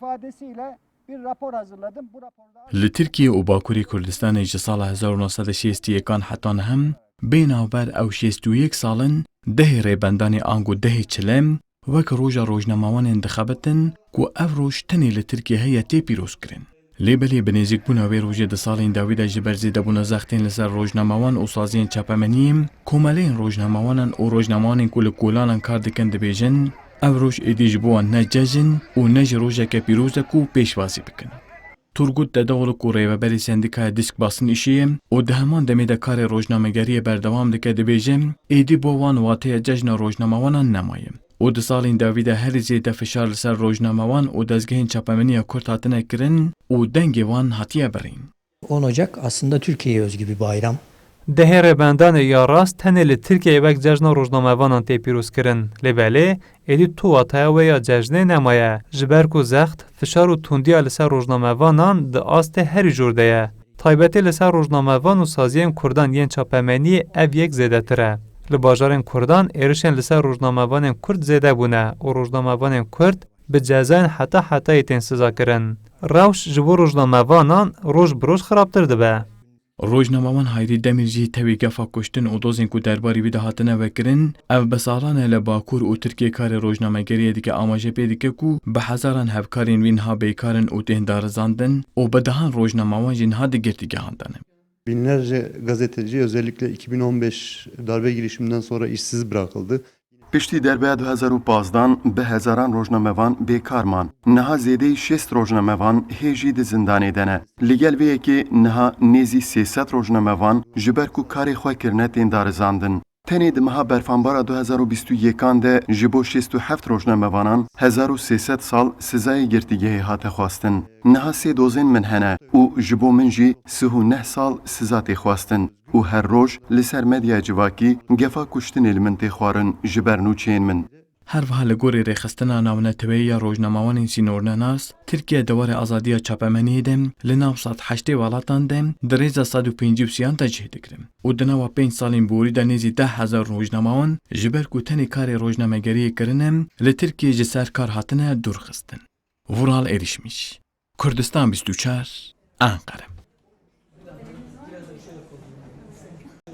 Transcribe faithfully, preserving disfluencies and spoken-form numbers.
ifadesiyle bir rapor hazırladım. Bu raporda Li Tirkiye û Bakurê Kurdistanê ji sala hezar û neh sed û şêst û yekan heta nihem bê navber ew şêst û yek sal in dehê rêbendanê ango dehê çilem wek roja rojnamewanên dixebitin ku ev roj tenê li Tirkiye heye tê pîrozkirin. Lê belê bi nêzîkbûna wê rojê di salên dawî de ji ber zêdebûna zextên li ser rojnamewan û saziyên çapemeniyê, komeleyên rojnamewanan û rojnamewanên ku li kolanan kar dikin dibêjin, ev roj êdî ji bo wan ne cejn û ne jî rojeke pîroz e ku pêşwazî bikin. Turgut Dedeoğlu ku rêveberê Sendîkaya Disk Basın Işi ye û di heman demê de karê rojnamegeriyê berdewam dike dibêje, êdî bo wan wateya cejna rojnamewanan nemaye û di salên dawî de herî zêde fişar li ser rojnamewan û dezgehên çapemenî ya Kurd hatine kirin û dengê wan hatiye birîn. On Ocak aslında Türkiye'ye özgü bir bayram. Dehê rêbendanê ya rast tenê li Tirkiyeyê wek cejna rojnamevanan tê pîrozkirin. Lê belê, êdî tu wateya wê ya cejnê nemaye, ji ber ku zext, fişar û tundiya li ser rojnamevanan di astê herî jor de ye. Taybetî li ser rojnamevan û saziyên Kurdan yên çapemeniyê ev yek zêdetir e. Li bajarên Kurdan êrişên li ser rojnamevanên Kurd zêde bûne û rojnamevanên Kurd bi cezayên heta hetayê tên sizakirin. Rewş ji bo rojnamevanan roj bi roj xirabtir dibe. Rojnamevan Hayrî Demîr jî tevî gefa kuştin û dozên ku derbarî wî de hatine vekirin, ev bi salan e li Bakur û Tirkiye karê rojnamegeriyê dike, amaje pê dike ku bi hezaran hevkarên wî niha bêkar in û tên darizandin û bi dehan rojnamevan jî niha di girtîgehan de ne. Binlerce gazeteci özellikle iki bin on beş darbe girişiminden sonra işsiz bırakıldı. Piştî derbeya du hezar û pazdan bi hezaran rojnamevan bêkar man. Niha zêdeyî şêst rojnamevan hê jî di zindanê de ne. Li gel vê yekê niha nêzî sê sed rojnamevan ji ber ku karê xwe kirine tên darizandin. Tenê di meha berfanbara du hezar û bîst û yekan de ji bo şêst û heft rojnamevanan hezar û sê sed sal sizayê girtîgehê hate xwestin. Niha sê dozên min hene û ji bo min jî sih û neh sal siza tê xwestin û her roj li ser medya civakî gefa kuştinê li min tê xwarin ji ber nûçeyên min. Her wiha li gorî rêxistina navneteweyî ya rojnamewanên sînornenas, Tirkiye di warê azadiya çapemeniyê de li nav sed heştê welatan de di rêza sed û pêncî û sêyan de cih digire û di nava pênc salên borî de nêzî deh hezar rojnamewan ji ber ku tenê karê rojnamegeriyê kirine, li Tirkiye ji ser kar hatine dûrxistin. Vural Erişmiş, Kurdistan bîst û çar, Enqere.